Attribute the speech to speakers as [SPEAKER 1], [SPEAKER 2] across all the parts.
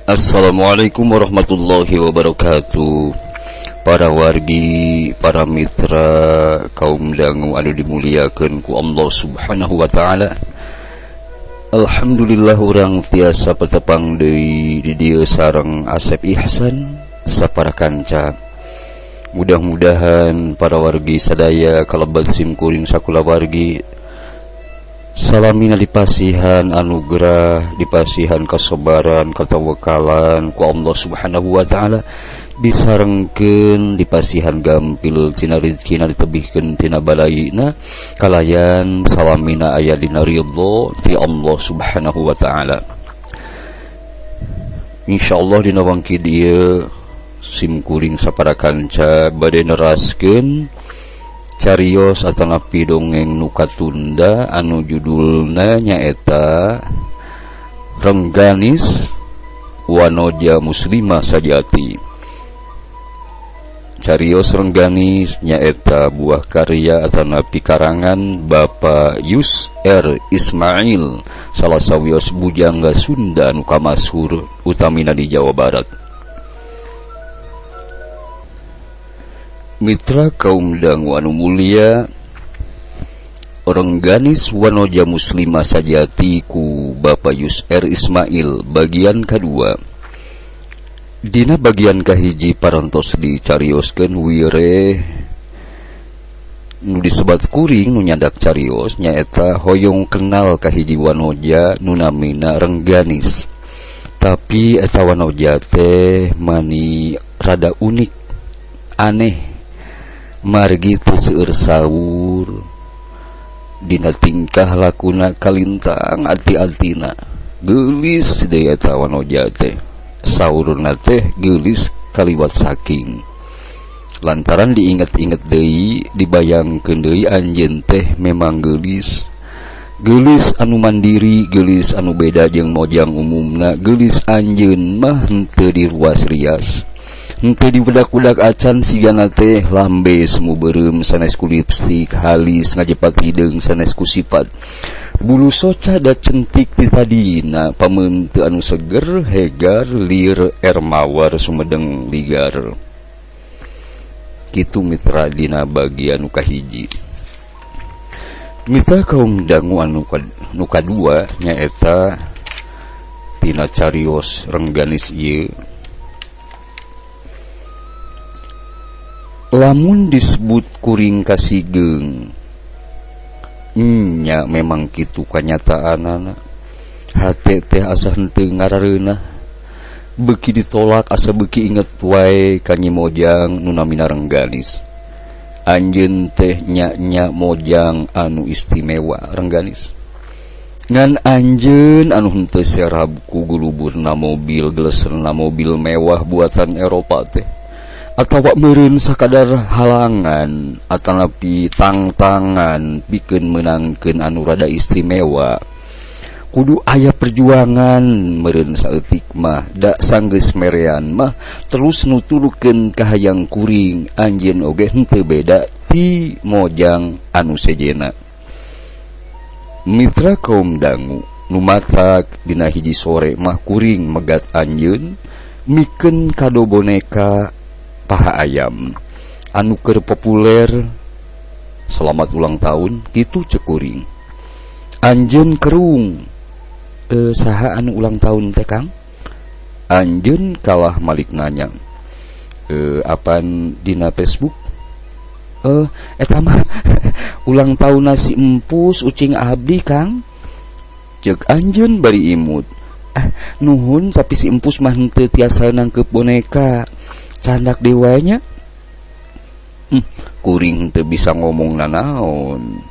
[SPEAKER 1] Assalamualaikum warahmatullahi wabarakatuh. Para wargi, para mitra kaum dangu anu dimuliakeun ku Allah Subhanahu wa taala. Alhamdulillah urang tiasa petepang deui di dieu sareng Asep Ihsan sapara kanca. Mudah-mudahan para wargi sadaya kalebet sim kuring sakulawargi salamina dipasihan anugerah, dipasihan kasobaran, katawakalan ku Allah Subhanahu wa taala, disarengkeun dipasihan gampil tina rezekina, ditebihkeun tina balaina, kalayan salamina aya dina ridho ti Allah Subhanahu wa taala. Insyaallah dina wangki dieu sim kuring sapara kanca bade neraskeun carios atanapi dongeng nu katunda anu judulna nyaeta Rengganis Wanoja Muslimah Sajati. Carios Rengganis nyaeta buah karya atanapi karangan Bapak Yus R. Ismail, salah sawios bujangga Sunda anu kamashur utamina di Jawa Barat. Mitra kaum dangu anu mulia, Rengganis Wanoja Muslimah Sajati ku Bapak Yus R. Ismail bagian kedua. Dina bagian kahiji parantos dicarioskeun wire nu disebat kuring nu nyandak carios nyaeta hoyong kenal ka hiji wanoja nu namina Rengganis. Tapi eta wanoja teh mani rada unik, aneh, margi teu seueur saur dina tingkah lakuna kalintang ati-atina geulis deui eta wanoja teh. Saurna teh geulis kaliwat saking lantaran diinget-inget deui, dibayangkeun deui anjeun teh memang geulis, geulis anu mandiri, geulis anu beda jeung mojang umumna. Geulis anjeun mah henteu diruas rias, henteu dibedak-bedak acan, sigana teh lambe semu beureum sanes ku lipstik, halis ngajepat hideung sanes ku sifat, bulu soca da centik ti tadina, pameunte anu seger hegar lir ermawar sumedeng ligar. Kitu mitra dina bagian nu kahiji. Mitra kaum dangu anu nu kadua nyaeta tina carios Rengganis ieu. Lamun disebut kuring kasigeung, nya memang kitu kanyataanana. Hate teh asa henteu ngarareunah, beuki ditolak asa beuki inget wae ka Nyi Mojang nu namina Rengganis. Anjeun teh nya-nya mojang anu istimewa Rengganis. Ngan anjeun anu henteu serab ku guluburna mobil, geleserna mobil mewah buatan Eropa teh, atawa meureun sakadar halangan atanapi tangtangan pikeun meunangkeun anu rada istimewa. Kudu aya perjuangan meureun saeutik mah, da sanggeus merean mah terus nutulukeun kahayang kuring. Anjeun oge henteu beda ti mojang anu sejena. Mitra kaum dangu nu matak dina hiji sore mah kuring megat anjeun mikeun kado boneka paha ayam anu keur populer. Selamat ulang tahun kitu cek kuring. Anjeun kerung, saha anu ulang tahun teh Kang? Anjeun kalah malik nanya, apan dina Facebook? Eta mah ulang tahun si empus ucing abdi Kang, cek anjeun bari imut. Nuhun, tapi si empus mah henteu tiasa nangkep boneka, candak dewanya. Kuring teu bisa ngomong nanaon.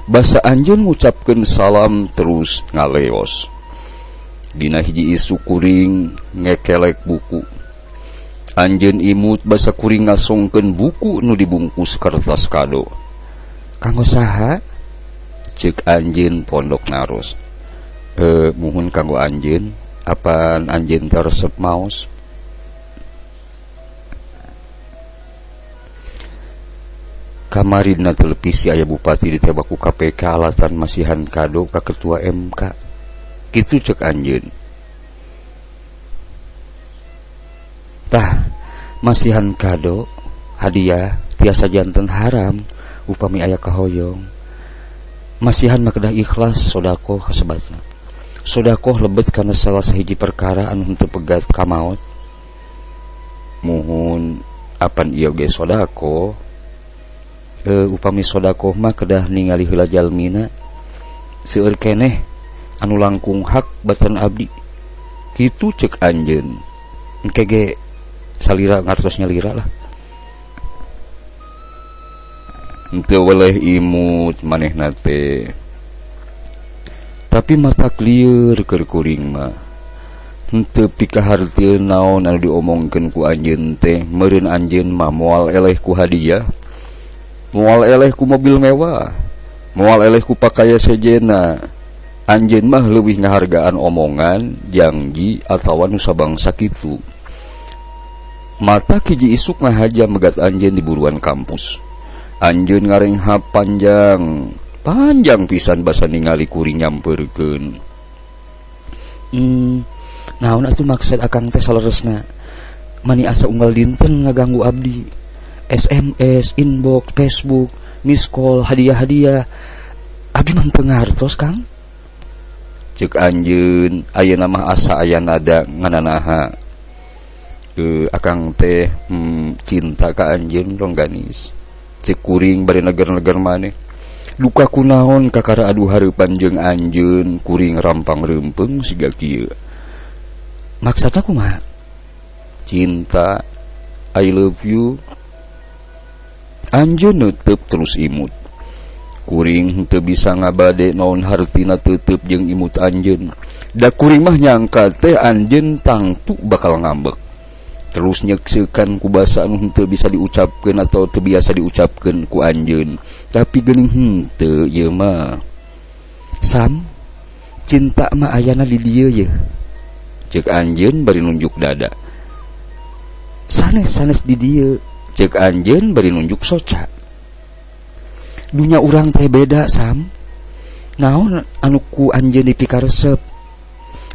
[SPEAKER 1] Basa anjeun ngucapkeun salam terus ngaleos. Dina hiji isu kuring ngekelek buku. Anjeun imut basa kuring ngasongkeun buku nu dibungkus kertas kado. Kanggo saha? Ceuk anjeun pondok naros. Muhun kanggo anjeun, apan anjeun teh resep maos? Kamarina televisi aya bupati ditebak ku KPK alatan masihan kado ka ketua MK. Kitu cek anjeun. Tah, masihan kado, hadiah tiasa janten haram upami aya kahoyong. Masihan mah kedah ikhlas, sodakoh kasebatna. Sodakoh lebet kana salah sahiji perkara anu henteu pegat ka maot. Muhun apan ieu ge sodakoh? Upami sodakoh mah kedah ningali heula jalmina. Seueur keneh anu langkung hak batan abdi. Kitu cek anjeun. Engke ge salira ngartos nyalira lah. Henteu weleh imut manehna teh. Tapi matak lieur keur kuring mah. Henteu pikahartieun naon anu diomongkeun ku anjeun teh, meureun anjeun mah moal eleh ku hadiah, moal eleh ku mobil mewah, moal eleh ku pakaya sejena. Anjeun mah leuwih ngahargaan omongan, janji atawa nu sabangsa kitu. Mata hiji isuk ngahaja megat anjeun di buruan kampus. Anjeun ngarenghap panjang, panjang pisan basa ningali kuring nyamperkeun. Naon atuh maksud akang teh saleresna? Mani asa unggal dinten ngaganggu abdi. SMS, inbox, Facebook, miss call, hadiah-hadiah. Abdi mah teu ngartos, Kang. Ceuk anjeun ayeuna mah asa aya nada ngananaha. Akang teh cinta ka anjeun Rongganis. Ceuk kuring bari neger-neger maneh. Duka kunaon kakara adu hareupan jeung anjeun kuring rampang reumpeng siga kieu. Maksudna kumaha? Cinta, I love you. Anjeun neuteup terus imut. Kuring henteu bisa ngabade naon hartina teuteup jeung imut anjeun. Da kuring mah nyangka teh anjeun tangtu bakal ngambek. Terus nyekseukan ku basa anu henteu bisa diucapkeun atau teu biasa diucapkeun ku anjeun. Tapi geuning henteu ieu mah. Sam, cinta mah ayana di dieu ye. Ceuk anjeun bari nunjuk dada. Sanes-sanes di dieu, ceuk anjeun bari nunjuk soca. Dunya urang teh beda, Sam. Naon anu ku anjeun dipikaresep?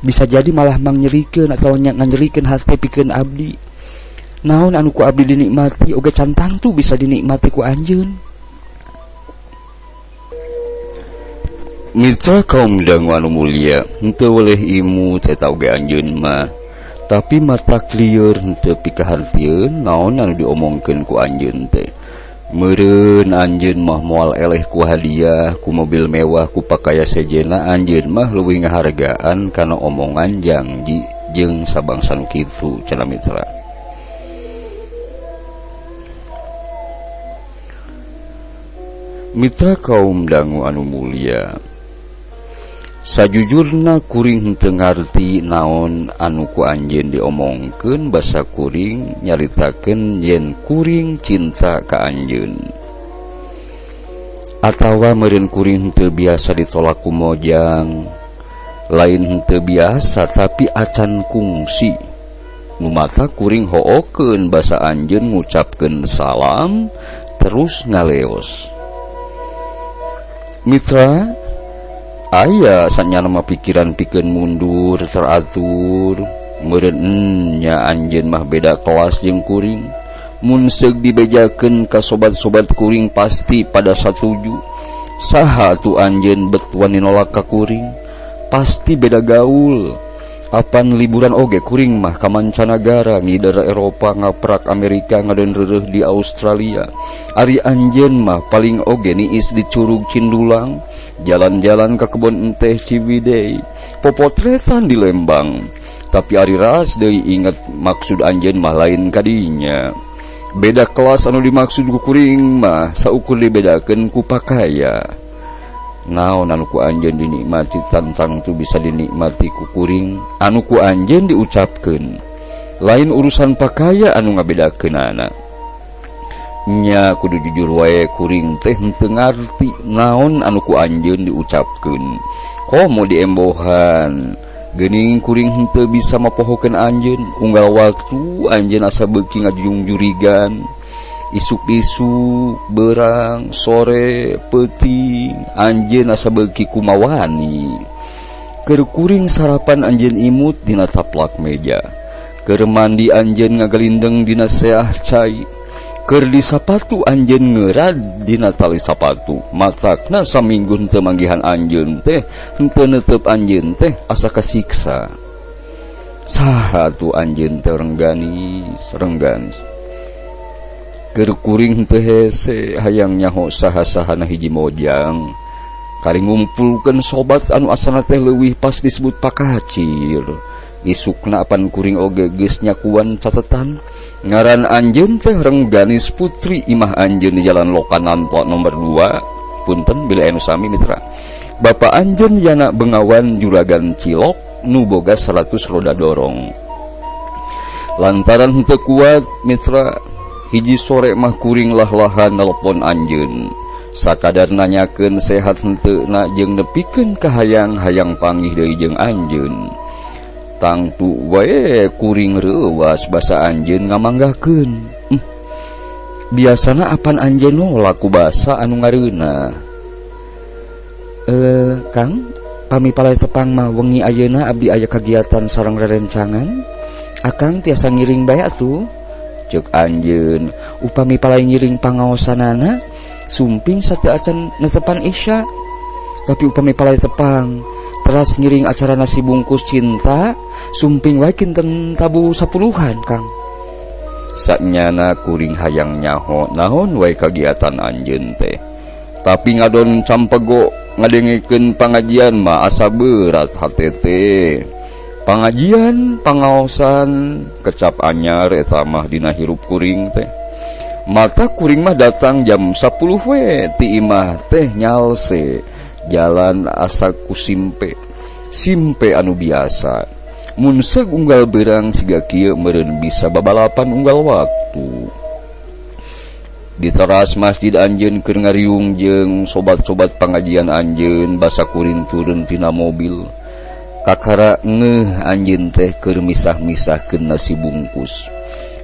[SPEAKER 1] Bisa jadi malah mangnyerikeun atawa nganyerikeun hate pikeun abdi. Naon anu ku abdi dinikmati oge can tangtu bisa dinikmati ku anjeun. Mitra kaum dangu anu mulia, henteu weleh imut eta oge anjeun mah. Tapi mata lieur henteu pikahartieun naon anu diomongkeun ku anjeun teh. Meureun anjeun mah moal eleh ku hadiah, ku mobil mewah, ku pakaya sejena, anjeun mah leuwih ngahargaan kana omongan janji jeung sabangsa nu kitu cenah mitra. Mitra kaum dangu anu mulia, sajujurna kuring henteu ngarti naon anu ku anjeun diomongkeun basa kuring nyaritakeun yen kuring cinta ka anjeun. Atawa meureun kuring henteu biasa ditolak ku mojang, lain henteu biasa tapi acan kungsi. Nu mata kuring hookeun basa anjeun ngucapkeun salam terus ngaleos. Mitra, aya sanyana mah pikiran pikeun mundur teratur. Meureun nya anjeun mah beda kelas jeung kuring. Mun seug dibejakeun ka sobat-sobat kuring pasti pada satuju. Saha tu anjeun bet wani nolak ka kuring? Pasti beda gaul. Apan liburan oge kuring mah ka mancanagara, ngider Eropa, ngaprak Amerika, ngadeun reureuh di Australia. Ari anjeun mah paling oge niis di Curug Cindulang, jalan-jalan ka kebon enteh Ciwidey, popotretan di Lembang. Tapi ari ras deui inget maksud anjeun mah lain kadinya. Beda kelas anu dimaksud ku kuring mah saukur dibedakeun ku pakaya. Naon anu ku anjeun dinikmati tantang tu bisa dinikmati ku kuring, anu ku anjeun diucapkeun. Lain urusan pakaya anu ngabedakeunana. Nya kudu jujur wae kuring teh henteu ngarti naon anu ku anjeun diucapkeun. Komo diembohan. Geuning kuring henteu bisa mapohokeun anjeun. Unggal waktu anjeun asa beuki ngajungjurigan. Isuk-isuk, berang, sore, peuting, anjeun asa beuki kumawani. Keur kuring sarapan anjeun imut dina taplak meja. Keur mandi anjeun ngagalindeng dina seah cai. Keur di sapatu anjeun ngeurad dina tali sapatu. Matakna saminggu henteu manggihan anjeun teh, henteu neuteup anjeun teh asa kasiksa. Saha atuh anjeun teh rengganis, rengganis. Keur kuring henteu hese hayang nyaho saha-sahana hiji mojang. Kari ngumpulkeun sobat anu asana teh leuwih pas disebut pakacir. Isukna apan kuring oge geus nyakuan catetan. Ngaran anjeun teh Rengganis Putri, imah anjeun di Jalan Lokananto nomor 2. Punten bila anu sami mitra. Bapak anjeun Yana Bengawan juragan cilok nu boga 100 roda dorong. Lantaran henteu kuat mitra, hiji sore mah kuring lah-lahan nelpon anjeun. Sakadar nanyakeun sehat henteu na jeung nepikeun ka hayang-hayang panggih deui jeung anjeun. Tangtu wae kuring reuwas basa anjeun ngamanggakeun. Biasana apan anjeun nolak ku basa anu ngareunah. Kang, pami palay tepang mah wengi ayeuna abdi aya kagiatan sareng rerencangan. Akang tiasa ngiring bae atuh. Ceuk anjeun, upami palay ngiring pangaosanana sumping sateu acan netepan Isya. Tapi upami palay tepang teras ngiring acara nasi bungkus cinta sumping wae kinten tabu 10-an Kang. Sanyana kuring hayang nyaho naon wae kagiatan anjeun teh. Tapi ngadon campego ngadengekeun pangajian mah asa berat hate teh. Pangajian pangaosan kecap anyar eta mah dina hirup kuring teh. Mata kuring mah datang jam 10 we ti imah teh nyalse. Jalan asa ku simpe. Simpe anu biasa. Mun seug unggal beurang siga kieu meureun bisa babalapan unggal waktu. Di teras masjid anjeun keur ngariung jeung sobat-sobat pangajian anjeun basa kuring turun tina mobil. Kakara ngeuh anjeun teh keur misah-misahkeun nasi bungkus.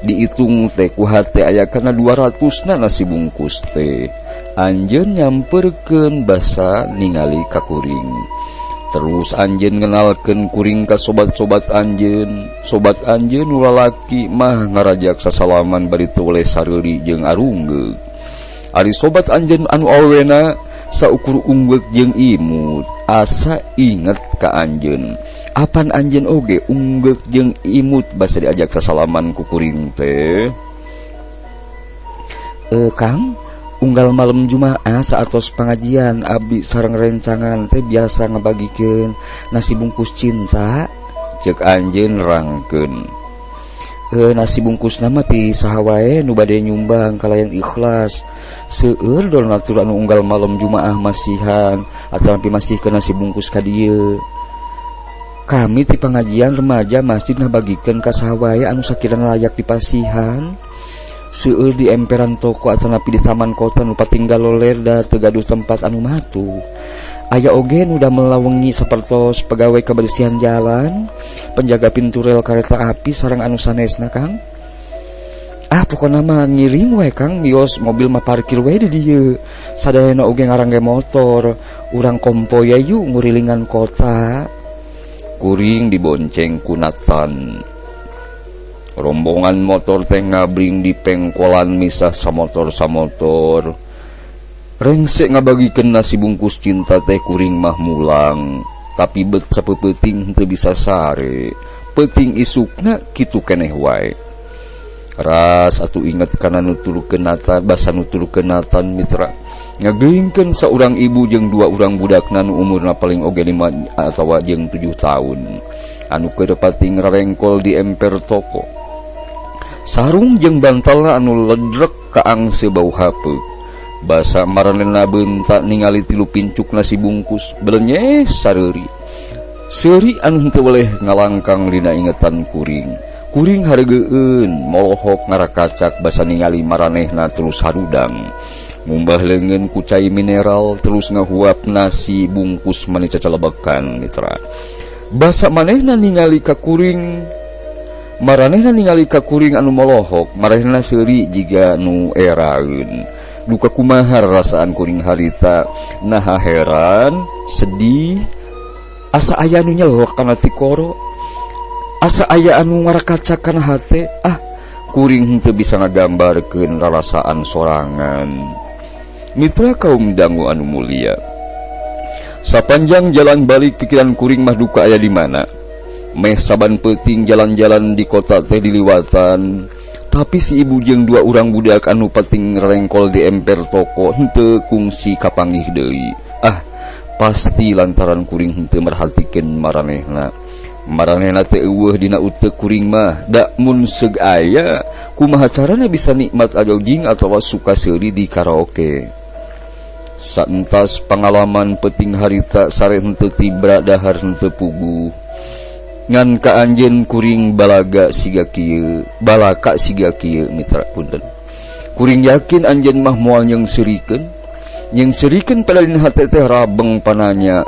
[SPEAKER 1] Diitung teh ku hate aya kana 200 na nasi bungkus teh. Anjeun nyamperkeun basa ningali ka kuring. Terus anjeun ngenalkeun kuring ka sobat-sobat anjeun. Sobat anjeun nu lalaki mah ngarajak sasalaman bari teu weleh sareuri jeung arunggeuk. Ari sobat anjeun anu awena saukur unggeuk jeung imut, asa inget ka anjeun. Apan anjeun oge unggeuk jeung imut basa diajak sasalaman ku kuring teh. Kang, unggal malam Jumaah saatos pangajian abdi sareng rencangan teh biasa ngabagikeun nasi bungkus cinta. Ceuk anjeun rangkeun. Nasi bungkus nama ti saha wae nu bade nyumbang kalayan ikhlas. Seueur donatur anu unggal malam Jumaah masihan atawa masihkeun nasi bungkus ka dieu. Kami ti pangajian remaja masjid ngabagikeun ka saha wae anu sakirana layak dipasihan. Seueur di emperan toko atanapi di taman kota nu patinggal lolerda teu gaduh tempat anu matuh. Aya oge nu damel lawengi sapertos pegawai kebersihan jalan, penjaga pintu rel kereta api sareng anu sanesna Kang. Ah pokona mah ngiring we Kang, bios mobil mah parkir we di dieu. Sadayana oge ngarangge motor, urang kompo ye yuk ngurilingan kota. Kuring dibonceng ku Nathan. Rombongan motor teh ngabring di pengkolan misah samotor-samotor. Rengsek ngabagikeun nasi bungkus cinta teh kuring mah mulang. Tapi bet sapeupeting henteu bisa sare. Peuting isukna kitu keneh wae. Ras atuh inget kana nuturkeun Nathan, basa nuturkeun Nathan mitra. Ngageungkeun saurang ibu jeung dua urang budakna nu umurna paling oge 5 atawa jeung 7 tahun. Anu keur pating rarengkol di emper toko. Sarung jeung bantalna anu ledrek kaangse bau hapeuk. Basa maranehna beunta ningali tilu pincuk nasi bungkus, belenyeh sareuri. Seuri anu henteu weleh ngalangkang dina ingetan kuring. Kuring hareugeun molohok ngarakacak basa ningali maranehna terus harudang. Ngumbah leungeun ku cai mineral terus ngahuap nasi bungkus mani cacalebekan mitra. Basa manehna ningali ka kuring, maranehna ningali ka kuring anu molohok, maranehna seuri jiga nu eraeun. Duka kumaha rasaan kuring harita, naha heran, sedih, asa aya nu nyelek kana tikoro. Asa aya anu ngarakaca kana hate, ah kuring henteu bisa ngagambarkeun rarasaan sorangan. Mitra kaum dangu anu mulia, sapanjang jalan balik pikiran kuring mah duka aya di mana. Meh saban peuting jalan-jalan di kota teh diliwatan, tapi si ibu jeung dua urang budak anu pating rengkol di emper toko henteu kungsi kapanggih deui. Ah, pasti lantaran kuring henteu merhatikeun maranehna. Maranehna teh eueuh dina uteuk kuring mah, da mun seug aya kumaha carana bisa nikmat ajojing atawa suka seuri di karaoke. Saentas pangalaman peuting harita sare henteu tibra dahar henteu puguh. Ngan ka anjeun kuring balaga siga kieu, balaka siga kieu mitra punten. Kuring yakin anjeun mah moal nyeungseurikeun. Nyeungseurikeun pada dina hate teh rabeng pananya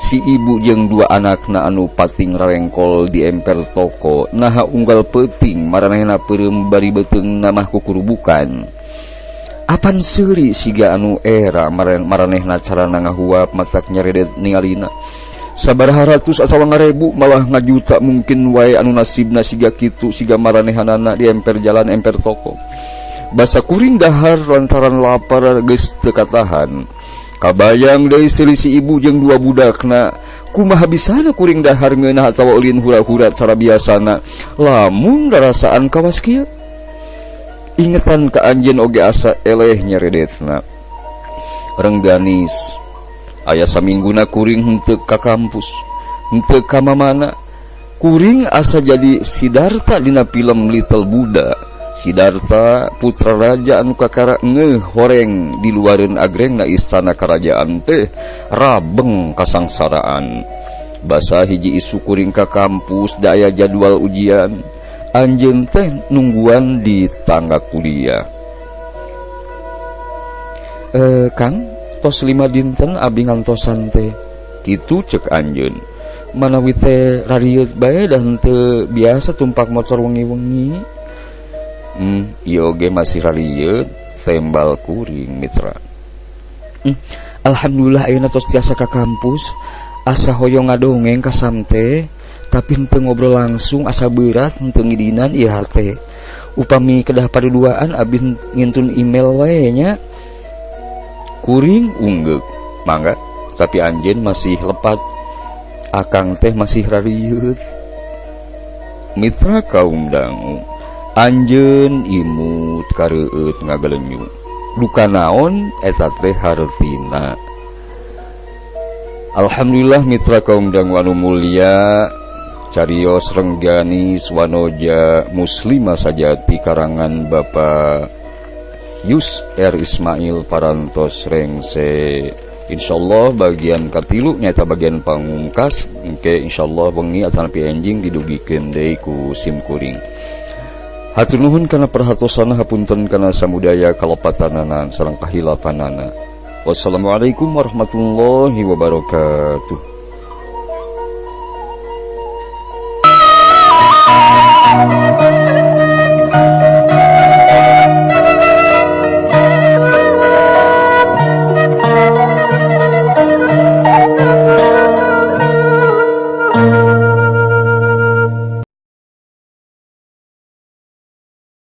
[SPEAKER 1] si ibu jeung dua anakna anu pating rarengkol di emper toko. Naha unggal peuting maranehna peureum bari beuteungna mah kukurubukan. Apan seuri siga anu era maranehna carana ngahuap matak nyaredet ningalina. Sabaraha ratus atawa ngarebu malah ngajuta mungkin wae anu nasibna siga kitu siga maranehanana di emper jalan emper toko. Basa kuring dahar lantaran lapar geus teu katahan. Kabayang deui selisih ibu jeung dua budakna. Kumaha bisana kuring dahar ngeunah atawa ulin hura-hura cara biasana lamun rarasaan kawas kieu. Ingetan ka anjeun oge asa eleh nyaredetna. Rengganis aya samingguna kuring henteu ka kampus, henteu ka mamana. Kuring asa jadi Siddhartha dina film Little Buddha. Siddhartha putra raja anu kakara ngeuh horeng di luareun agrengna istana karajaan teh rabeng kasangsaraan. Basa hiji isu kuring ka kampus da aya jadwal ujian. Anjeun teh nungguan di tangga kuliah. Kang, tos 5 dinten abdi ngantosan teh. Kitu cek anjeun. Manawi teh rarieut bae da henteu biasa tumpak motor wengi-wengi. Ieu oge masih rarieut tembal kuring mitra. Alhamdulillah ayeuna tos tiasa ka kampus. Asa hoyong ngadongeng ka samte, tapi henteu ngobrol langsung asa berat henteu ngidinan ieu hate. Upami kedah paduduaan abdi ngintun email wae nya. Kuring unggeuk, mangga, tapi anjeun masih lepat. Akang teh masih rarieut. Mitra kaum dangu, anjeun imut kareueut ngagelenyu. Duka naon eta teh hartina. Alhamdulillah mitra kaum dangu anu mulia, carios rengganis wanoja muslimah sajati karangan Bapak Yus R. Ismail parantos rengse. Insyaallah bagian katilu nyata bagian pangungkas engke insyaallah wengi atanapi enjing didugikeun deui ku sim kuring. Hatur nuhun kana perhatosana, hapunten kana samudaya kalepatanana sareng kahilapanana. Wassalamualaikum warahmatullahi wabarakatuh.